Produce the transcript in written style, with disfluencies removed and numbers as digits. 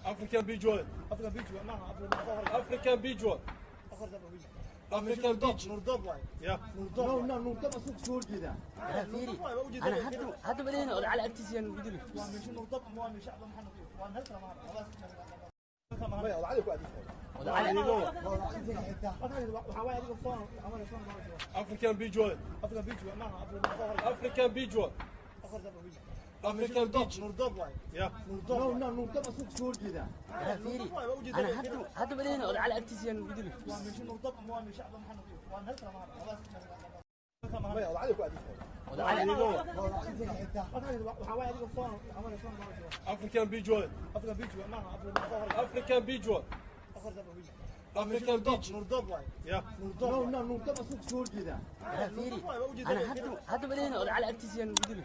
African Beach World. African Beach World. African Beach. Yeah. Fiiri, ana hadda maleyna Oday Cali agtiisa yaan ugu dilin. Oday Cali. African Beach World. African Beach World. African Beach. Yeah. Fiiri, ana hadda maleyna Oday Cali agtiisa yaan ugu dilin. Oday Cali. African Beach World. African Beach World. African Beach. Yeah. Fiiri, ana hadda maleyna Oday Cali agtiisa yaan ugu dilin.